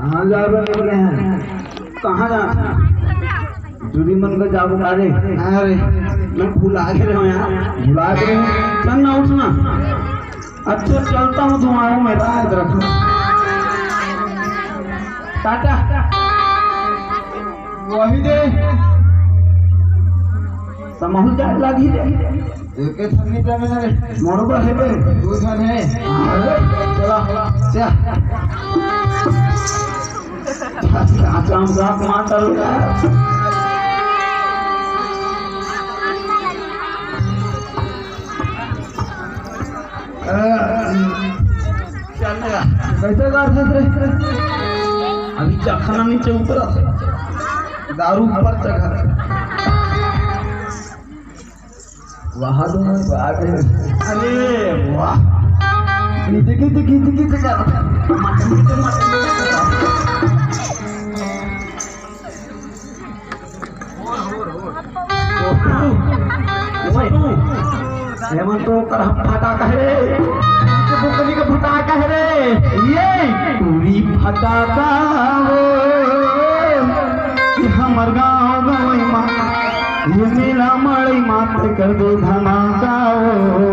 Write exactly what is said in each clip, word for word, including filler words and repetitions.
कहाँ जाबे बोले हैं? कहाँ जा? जूरी मन का जाबो का रे? अरे, मैं भुला गे रहेंव यार। भुला गे रहेंव। चल ना, उठ ना। अच्छा, चलता हूँ, तुम आओ, मैं राह रखना। टाटा। वही दे। समहुल जाए लागी रे। एके ठन नइ जाने रे। मोर बर हे बे। दू झन हे। अरे, चला, चला। चाचा, हम साथ मार डालो यार। चल ना। कैसे गाड़ सकत रे? अभी चखना नीचे उतरा। दारू ऊपर चढ़ा। वाह, दोनों बात है। अरे वाह। गीत, गीत, गीत, गीत कर। ओए, ओए, एमन तो ओकर फटाका हे रे। के बुकनी के फटाका हे रे। ये टूरी फटाका हो, ये हमर गाँव गवई मा, ये मेला मड़ई मा ते कर दो धमाका हो।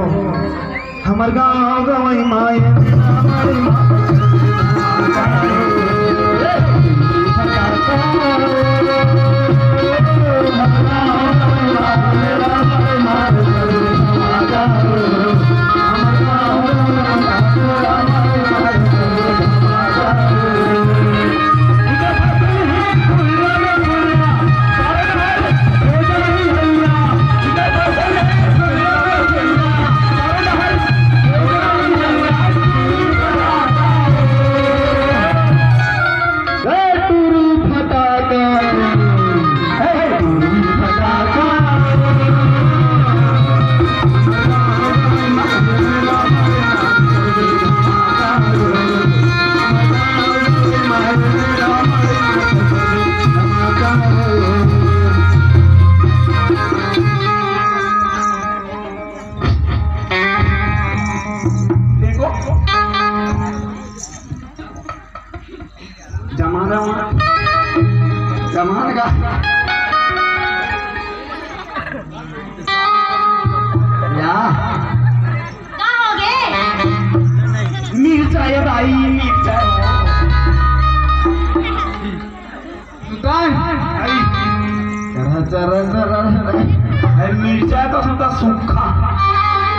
हमर गाँव गवई मा, ये मेला मड़ई मा। देखो, जमाना, जमाना का। या। का होगे? मिर्चा ये भाई, मिर्चा। सुताय? आई। चरा, चरा, चरा, चरा। ए, मिर्चा तो सुता सूखा।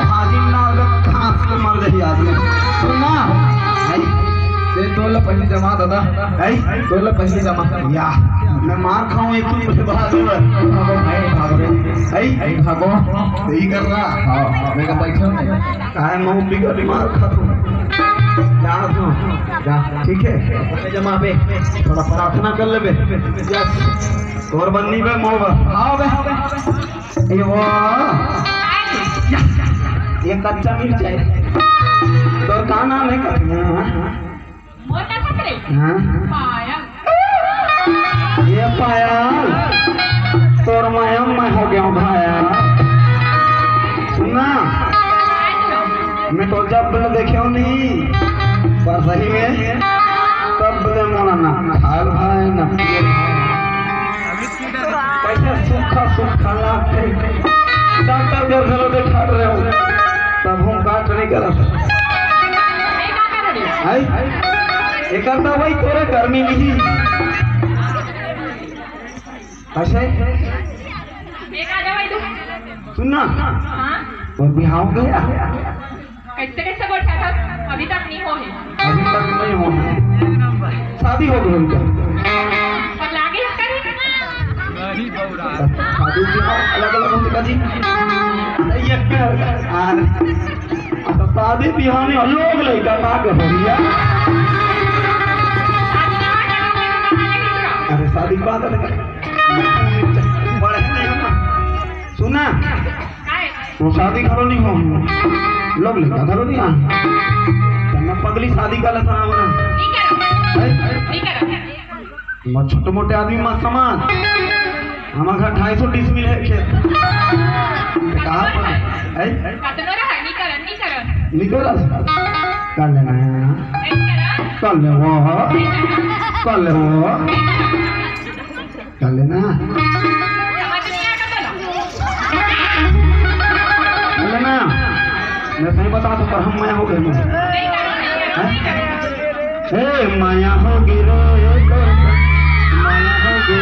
भाजी ना अगर खांस के मर जाही आदमी। सुन ना। आई। ते तोला पहली जमा दादा। आई। तोला पहली जमा। या। मैं मार खाऊं एक तुम मुझे भाग ले। भागो, भाई, भागो रे। आई। आई, भागो। यही कर रहा। हाँ, मैं कहा बैठा हूँ। काय महूं बिगड़ मार खाथंव। जा तू, जा, ठीक है? जमा बे, थोड़ा प्रार्थना कर ले बे। यस, तोर बन्नी बे, मोर बर। हाँ बे। ये वो, ये कच्चा मिर्चा हे। तोर का नाम हे? मोर का खतरे? हाँ? पायल। ये पायल, तोर माया में हो गया हूँ घायल। सुन ना, मैं तो जब ले देखे हूँ नहीं, पर सही में तब ले मोला ना खाए भाई ना पिए भाई। कैसे सूखा सूखा लागथे। डॉक्टर घर घलो देखा रहे हो, तब हम काट नहीं करत। हैं? एकर दवाई तोरे गर्मी नहीं। अइसे? सुन ना। हाँ? अउ बिहाव गया? कैसे, कैसे बोलता था? अभी तक नहीं हो है। अभी तक नहीं हो है। शादी हो गई उनका? पर लागे है करे। शादी बिहाव अलग अलग होथे का जी? ये कर, आ, तो शादी बिहाव में लोग लइका का के भैया। अरे शादी के बाद अलग। पढ़े नहीं हो ना। सुना? काय? वो शादी घलो नहीं हो, लोग लइका घलो नहीं आ। तन्ना पगली शादी का लसरा होना। नहीं करो। हैं? नहीं करो। मैं छोटे मोटे आदमी मत समझ। हमारे घर ढाई सौ डिसमिल है खेत। कहाँ पर? हैं? कतनो रहा, नहीं करो, नहीं करो। नहीं करो? कर लेना है। नहीं करो। कर ले वो। नहीं करो। कर ले वो। कर लेना। कर लेना। मैं सही बता तो, पर हम मया हो गए। हैं? ए, मया हो गे रे, मया हो गे।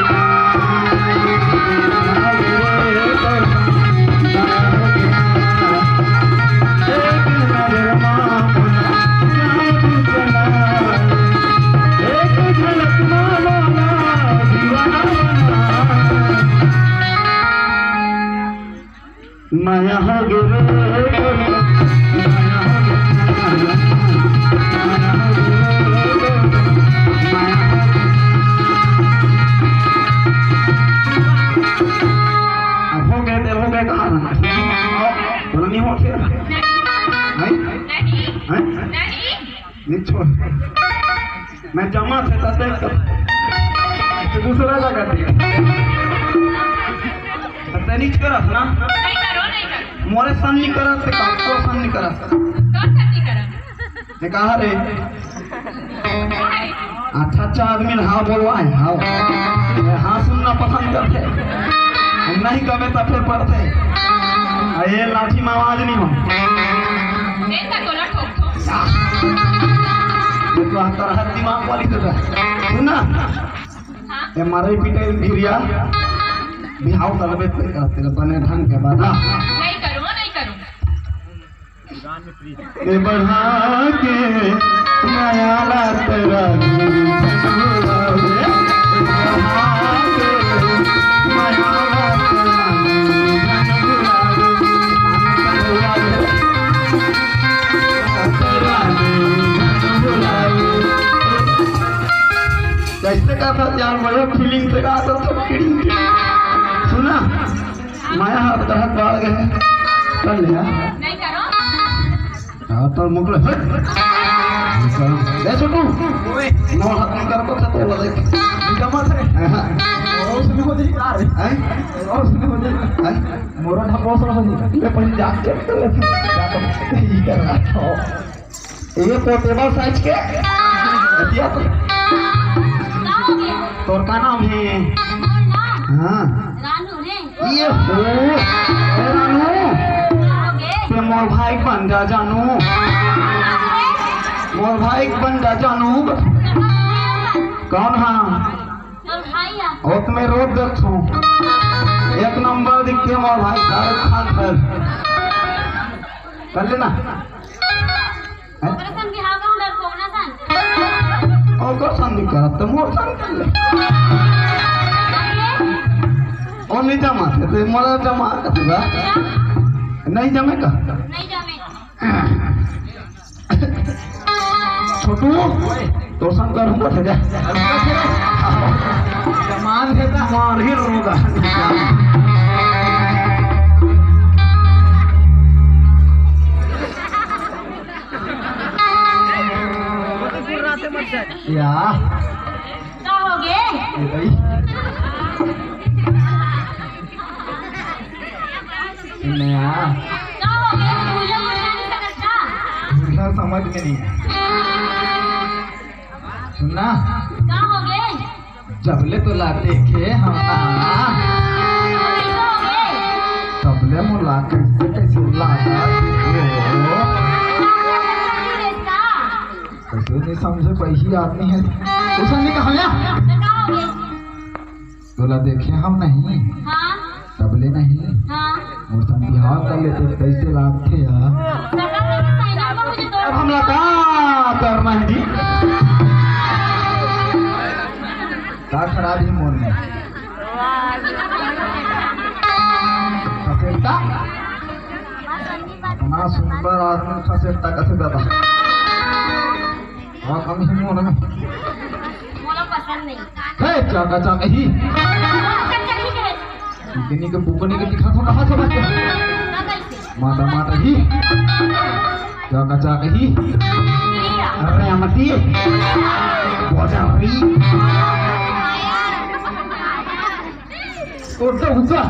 मया हो गे रे, मया हो गे, मया हो गे, मया हो गे। अब हो गए, देर हो गए, कहाँ रहना? बोलो, नहीं होते। हैं? हैं? नहीं छोड़। मैं जमा थे तब देख तो दूसरा जगह दिया। तब नहीं करस ना। नहीं करो, नहीं करो। मोरे सन नहीं करस, तो काको सन नहीं करस। कौन सा नहीं करो? ये कहा रे? अच्छा, अच्छा आदमी ने हाँ बोलवा है, हाँ। ये हाँ सुनना पसंद करते। नहीं कमे तो फिर पढ़ते। आ, ये लाठी में आवाज नहीं हो। ये तो तोला ठोक ठोक। ये तो हर तरह दिमाग वाली तो है। सुन ना। हाँ? ये मारे पीटे गिरिया। बिहाव तलबे पे करते बने ढंग के बता। नहीं करूँ, नहीं करूँ। ए बढ़ा के मया ला तेरा कैसे का था यार, बड़े फीलिंग से कहा था, सब फीलिंग। सुना, मया हाथ का हाथ बाढ़ गए। कर लिया। नहीं करो। हाँ, तो मुकले, हट। ले छोटू। ओए। नौ हाथ में कर को था तो लगे। जमा थे। हाँ। और उसने हो जाए यार। हैं? और उसने हो जाए। हैं? मोरा ढाबा सर हो जाए। ले पहले जाके कर ले। जा तो। ये कर रहा था। ये पोर्टेबल साइज के। दिया तो। का हो गया? तोर का नाम है? मोर नाम? हाँ। रानू है। ये हो। ए रानू। का हो गया? ते मोर भाई बन जा जानू। मोर भाई बन जा जानू। कौन हा? मोर भाई है। ओ तो मैं रोज देखूं। एक नंबर दिखते मोर भाई, शाहरुख खान fan। कर लेना। हैं? ओकरे सन बिहाव का हुनर कोना सन? ओकर सन भी करत, त मोर सन कर ले। ओ नहीं जमा थे, तो मोला जमा कर दूंगा। क्या? नहीं जमे का? नहीं जमे। छोटू, तो सन कर दूंगा, ठीक है? जमान है ना? मार ही लूंगा। या। का हो गे? ए भाई। नया। का हो गे? पूजा पूजा नहीं सकत का? पूजा समझ में नहीं आया। सुनना। का हो गे? जबले तोला देखे हम ना। कैसे हो गे? तबले मोला कैसे कैसे लागा। कैसे नहीं समझे, पैसी आदमी है। उसे नहीं कहा ना। तो का हो गे? तोला देखे हम नहीं। हाँ। तबले नहीं। हाँ। मोर संग बिहाव कर लेते, कैसे लागथे यार? अब हमला का करना है जी? का खराब ही मोर में? खसेरता? इतना सुंदर आदमी खसेरता कैसे दादा? हाँ, कम ही मोर में। मोला पसंद नहीं। हे, चका चक ही। चका चक ही कहे। इतनी के बुकनी के दिखा तो कहा था बच्चा? ना कैसे? माता माता ही। चका चक ही। अरे अमती। बोझा भी। और तो हुआ।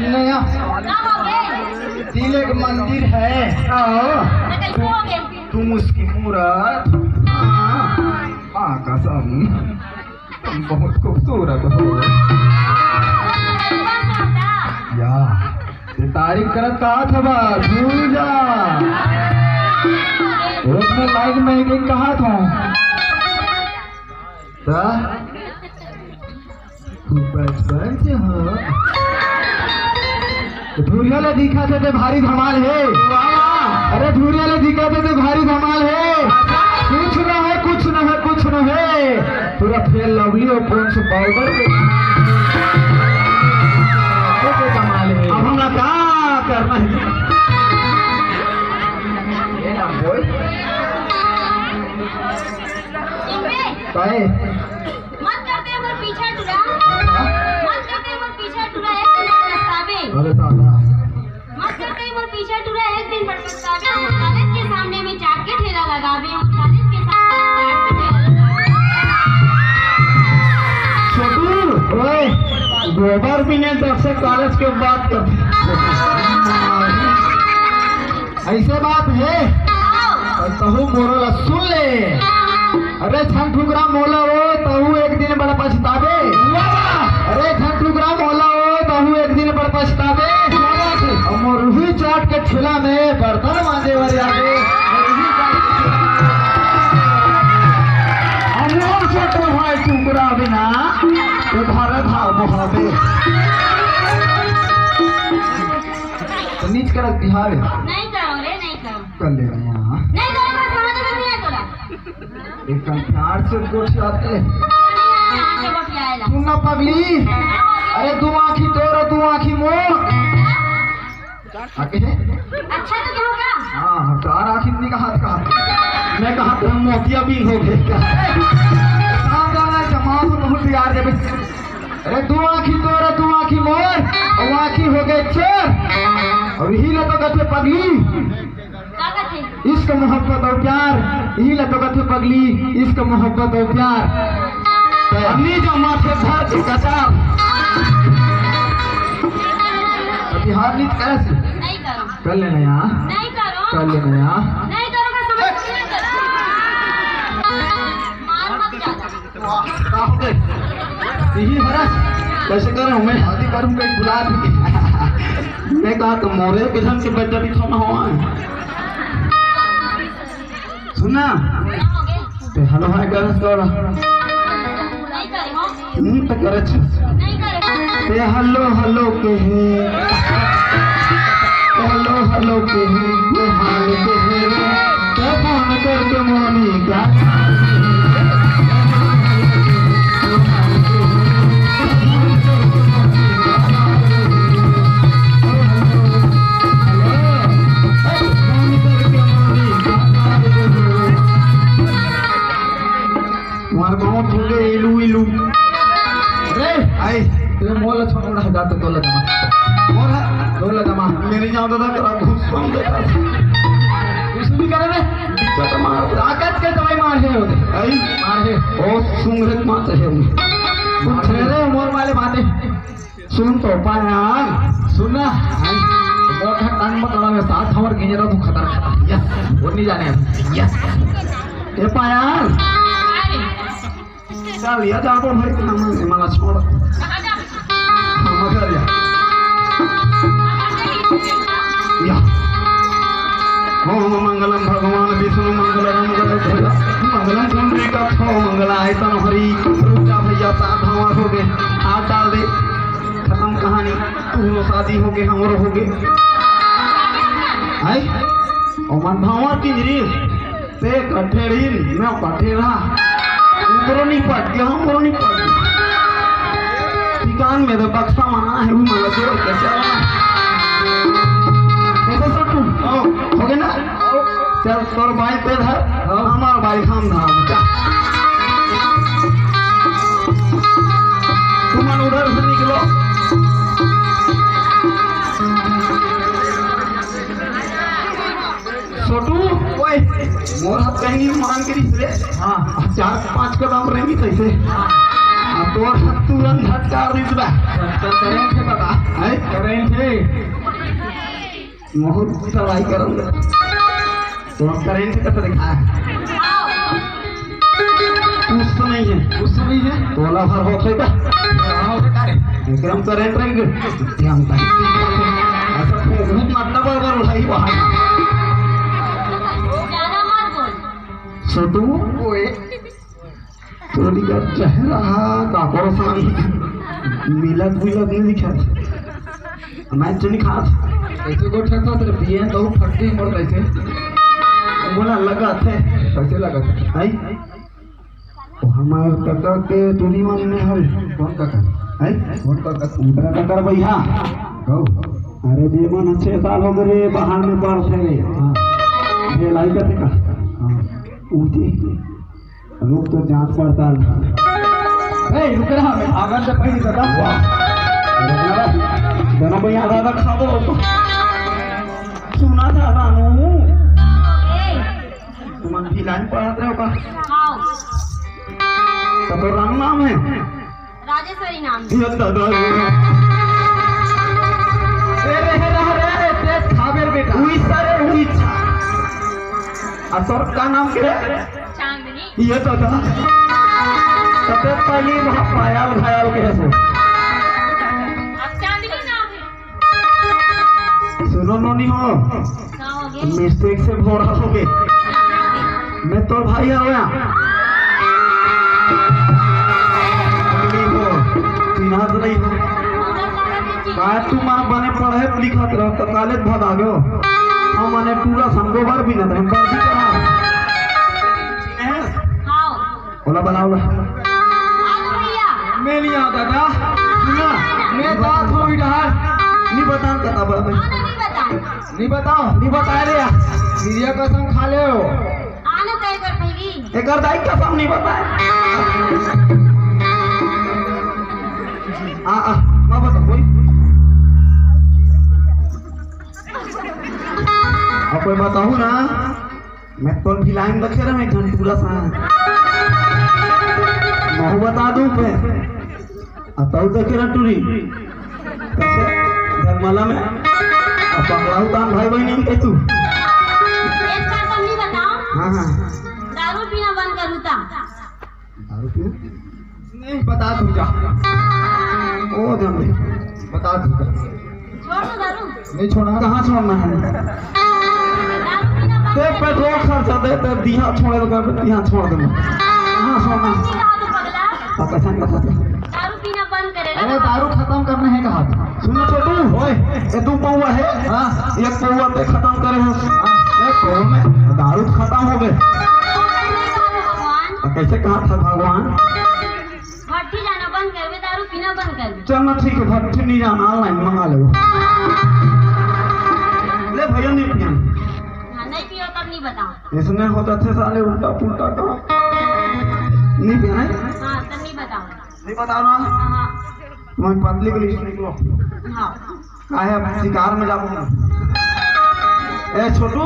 नया। का हो गे? दिल एक मंदिर है। हाँ। तो कैसे हो गए? तुम उसकी मूरत। हाँ। माँ कसम, तुम बहुत खूबसूरत हो। या, ये तारीफ करत कहा था बा, झूल जा। एक में लाइक में एक कहा था। त तू बचपन से हो। धुरिया ले दिखा थे ते भारी धमाल है। वाह। अरे धुरिया ले दिखा थे ते भारी धमाल है। कुछ न है, कुछ न है, कुछ न है। पूरा फेयर लवली और पॉन्ड्स पाउडर के के कमाल है। अब हमरा का करना है? ये ना बोल। काहे? मत करते मोर पीछा टुरा। हाँ? मत करते मोर पीछा टुरा, एक दिन पछताबे। अरे दादा। मत करते मोर पीछा टुरा, एक दिन पछताबे। कॉलेज के सामने में चाट के ठेला लगाबे, कॉलेज के सामने में चाट के ठेला लगाबे। छोटू, ओए, गोबर भी नहीं दस से कॉलेज के बात कर। ऐसे बात है? और तहु मोरो ला सुन ले। अरे झन ठुकरा मोला ओ, तहु एक दिन बड़ पछताबे। अरे झन ठुकरा मोला ओ, तहु एक दिन बड़ पछताबे। और मोर उही चाट के ठेला में बर्तन मांजे बर आबे। अरे छोटे भाई ठुकरा बिना तो घर धाव बहाबे। तो नीच करत बिहार। नहीं करो रे, नहीं करो। कर ले रहे हैं। नहीं करो, मैं समझ में नहीं आया तोरा। एक कम प्यार से गोठियाते। नहीं आया, यहाँ से गोठियाएला। सुन ना पगली, अरे दू आँखी तोर, दू आँखी मोर। आके? अच्छा तो क्या होगा? हाँ, हाँ, चार आँखी नहीं कहा था। मैं कहा था मोतिया भी हो गए। कहाँ जाना है? जमा तो बहुत यार जब अरे दू आँखी तोर, दू आँखी मोर, अउ आँखी हो गए चोर। अउ इही ला तो कथे पगली, का कथे? इश्क मोहब्बत अउ प्यार, इही ला तो कथे पगली, इश्क मोहब्बत अउ प्यार। त हमनी जो माथे धर के कचार। बिहार नीत करे से। नहीं करो। कर लेना यार। नहीं करो। कर लेना यार। नहीं करो, मैं समझ नहीं करो। मार मत ज्यादा। वाह, का हो गए? यही हरस। कैसे कर रहे हो? मैं शादी करूंगा, एक बुला दीजिए। मैं कहा तो मोरे के ढंग से बच्चा भी थोड़ा हुआ है। सुनना। ते हेलो हाय कर तोरा। नहीं करे हो। नहीं तो करे छ। नहीं करे हो। ते हेलो हेलो के हे। हेलो हेलो के हे। ते हाल के हे। ते फोन करके मोनी का। तुम्हारे बहुत हो गए इलू इलू। अरे, आई, तेरे मोल छोड़ रहा जाते तो लगा। मोल है, तो लगा मा। मेरी जान दादा तेरा घुस सुन दे। कुछ भी करे रे। दिक्कत मार, ताकत के दवाई मार है होते। आई, मार है। ओ, सुंगरत मार है। कुछ रे, मोर वाले बातें। सुन तो पायाल, सुन ना। मोटा टांग में कड़ा में साथ हमर गिंजरा तू खतर खतर। यस, वो नहीं जाने। यस। ए पायाल। चल, या जाबो भाई, हम मला छोड़। हम घर या। या। ओम मंगलम भगवान विष्णु मंगलम गरुड़ मंगलम पुंडरीकाक्ष मंगलायतन हरि। रुक जा भैया, सात हमार हो गए। हाथ डाल दे। खत्म कहानी। तू शादी हो गए, हमरो हो गए। हाय। ओमन भावर पिंजरी। ते कठेड़ीन, मैं कठेड़ा। उमरो नहीं पट गया, हमरो नहीं पट गया। ठिकान में तो बक्सा मना है, वो मला जोर के चला। कैसे सटू? हो गए ना? चल, तोर बाई पे धर, हमार बाई हम धाम। जा। तुमन उधर से निकलो। छोटू, ओए, मोर हाथ कहीं नहीं मांग के रही रे। हाँ। चार पांच कदम रहेंगी तैसे। हाँ। अब तोर हाथ तुरंत झटकार दी बा। करंट है बाबा। है? करंट है। बहुत चढ़ाई करम। तो हम करेंट कइसे दिखाए? कुछ तो नहीं है। कुछ तो नहीं है। तोला भर होत हे का? हाँ, होत हे का रे? एकदम करेंट रहेंगे। ध्यान दे। ऐसा फेसबुक मत ना बार बार उठाई वहाँ। ज्यादा मत बोल। छोटू, ओए। तोरी का चेहरा हा, काकरो सन मिलत मिलत नहीं दिखत। मैं तो नहीं खात। ऐसे गोठे तो तेरे पिए तो फटती मोर कैसे? बोला लगा थे। कैसे लगा थे? आई? वो हमार काका के टूरी मन में हर। कौन काका? आई? कौन काका? उनका काका भैया। कहो। अरे, जे मन छह साल हो गए रे, बाहर में पढ़ थे रे। हाँ। ये लाई का थे का? हाँ। उनकी रुक तो जांच पड़ताल। ए, रुक रहा, मैं आगर से पहले बता। वाह। दोनों को याद आ रखा वो। सुना था रानू। तुम भी लाइन पढ़ाते हो का? हाँ। तो, तो राम नाम है? राजेश्वरी नाम। ये दादा। ए रे, हे रहा रे, तेज खाबेर बेटा। उड़ीसा रे, उड़ीसा। आ तोर का नाम के रे? चांदनी। ये दादा। तते पहली वहाँ पायल घायल के है सो। अब चांदनी नाम है। सुनो नोनी हो, का हो गे? मिस्टेक से भोरा हो गे। मैं तोर भाई हवं। अगली हो, चिन्हात नहीं हो। का तुम आप बने पढ़े लिखत रहो तो काले भगा गयो। हम मने पूरा संगोबर भी न हम बाजी करा। हाँ। ओला बनाओ ना। आज भैया। मैं नहीं आता था। सुना, मैं बात हो इधर। नहीं बता, बता, बता। हाँ, नहीं बता। नहीं बताओ, नहीं बताए रे। गिरिया कसम खा ले हो। आना तय कर पहली। एक और दाई कसम नहीं बताए। आ, आ, मैं बता, कोई। अब कोई बताऊँ ना? मैं तो भिलाई में रखे रहे, घंटूरा सा। महू बता दूं पे। आ तऊ देखे रह टूरी। कैसे? धर्माला में। आ पकड़ाऊ तान भाई बहन के तू। एक बार तुम नहीं बताओ। हाँ, हाँ। दारू पीना बंद करूँ ता। दारू पीना? नहीं, बता दूंगा। ओ जान दे। बता दूंगा। छोड़ दो दारू। नहीं छोड़ना। कहाँ छोड़ना है? दारू पीना बंद ते कर। पेट्रोल खर्चा दे, ते दिया छोड़े लगा, दिया छोड़ दे। कहाँ छोड़ना है? नहीं कहा तो पगला। तो कैसा नहीं बता? दारू पीना बंद करे ना। अरे दारू खत्म करना है कहा था। सुनो छोटू, ओए। ये दो पौवा है। हाँ। एक पौवा ते खत्म करे हो। हाँ। एक पौवा में दारू खत्म हो गए। नहीं कहा था भगवान। तो कैसे कहा था भगवान? भट्टी जाना बंद करबे, दारू पीना बंद करबे। चल ना, ठीक है, भट्टी नहीं जाना, online मंगा ले। ले भैया, नहीं पिया। हाँ, नहीं पियो तब नहीं बताओ। इसने होता थे साले उल्टा पुल्टा काम। नहीं पिया, नहीं? हाँ, तब नहीं बताओ। नहीं बताओ ना? हाँ। तुम्हारी पतली को लिस्ट निकलो। हाँ। काहे अब शिकार में जाबो? ए छोटू,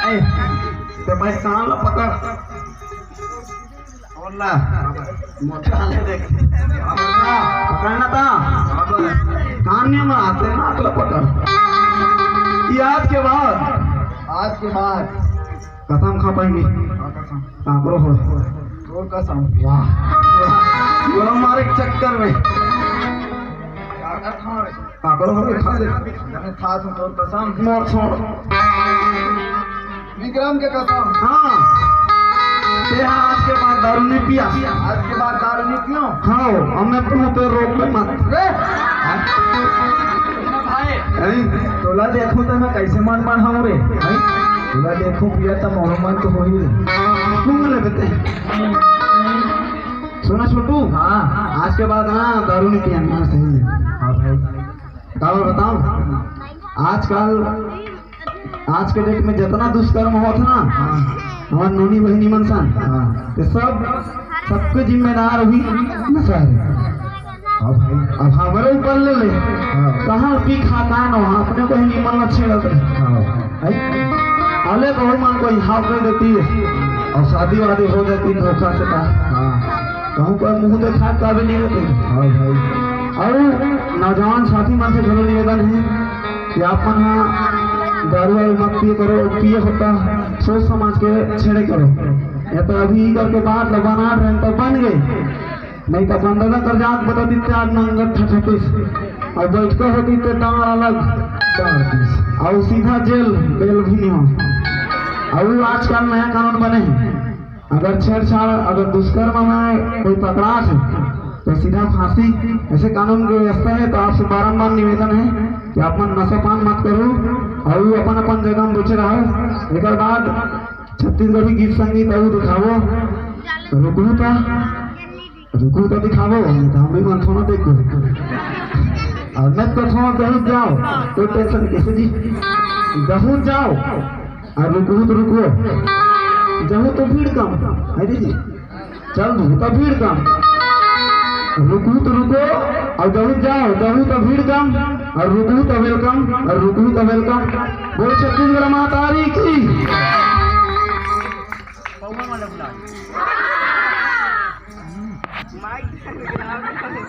ए, ते भाई कान ला पकड़। बोल ना। मोटा ले देख। पकड़ ना ता। कान नहीं मारते, नाक ला पकड़। ये आज के बाद। आज के बाद। कसम खा पाएंगे। हाँ, कसम। काकरो हो। तोर कसम। वाह। बोला मारे चक्कर में। काकरो हो, खा ले। मैंने था तो तोर कसम। मोर छोड़। विक्रम के कसम। हाँ। ते आज के बाद दारू नहीं पिया। आज के बाद दारू नहीं पियो। हाँ, हमें तू तो रोक ले मत। रे। भाई। हैं? तोला देखो तो मैं कैसे मन मन हूँ रे। हैं? तोला देखो पिया तो मोरो मन तो हो ही रे। सुन ले बेटे। सुना छोटू? हाँ। आज के बाद ना दारू नहीं पिया ना सही में। हाँ भाई। काबर बताओ? आजकल, आज के डेट में जितना दुष्कर्म होत ना, हाँ। हमार नोनी बहिनी मन सन, हाँ। ये सब, सबके जिम्मेदार हुई नशा है। हाँ भाई। अब हमारे ऊपर ले ले। हाँ। कहाँ पी खा, कहाँ न, अपने बहिनी मन अच्छे लगते। हाँ। है? अले कहूँ मन कोई हाव कर देती है और शादी वादी हो जाती धोखा से का। हाँ। कहूँ पर मुँह देखा का भी नहीं होती। हाँ भाई। अउ नौजवान साथी मन से घलो निवेदन हे कि आप मन ह दारू वारू मत पिए करो, पिए हो त सोच समझ के छेड़े करो। या तो अभी इधर के बात ल बना रहे त बन गए, नहीं तो बंदला कर जात बता दिते आज नंगत ठठपिस अउ बैठका होती ते दांड़ अलग डार दिस अउ सीधा जेल, बेल भी नहीं हो। अउ आजकल नया कानून बने हे, अगर छेड़छाड़, अगर दुष्कर्म में कोई पकड़ा है तो सीधा फांसी। ऐसे कानून की व्यवस्था है, तो आपसे बारंबार निवेदन है कि आप मन नशा पान मत करो अउ अपन अपन जगह में बचे रहो। एक बाद छत्तीसगढ़ी गीत संगीत अउ दिखावो, रुकू ता, रुकू ता दिखावो, नहीं तो हम भी मन थोड़ा देखो। और मत को थोड़ा दहुत जाओ, कोई टेंशन कैसे जी, दहुत जाओ। अउ रुकहू त रुको, जहू त भीड़ कम, है जी, चल दहू त भीड़ कम। रुकहू त रुको, अउ जहू जाओ, जहू त भीड़ कम, अउ रुकहू त वेलकम, अउ रुकहू त वेलकम। बोल छत्तीसगढ़ माता री की।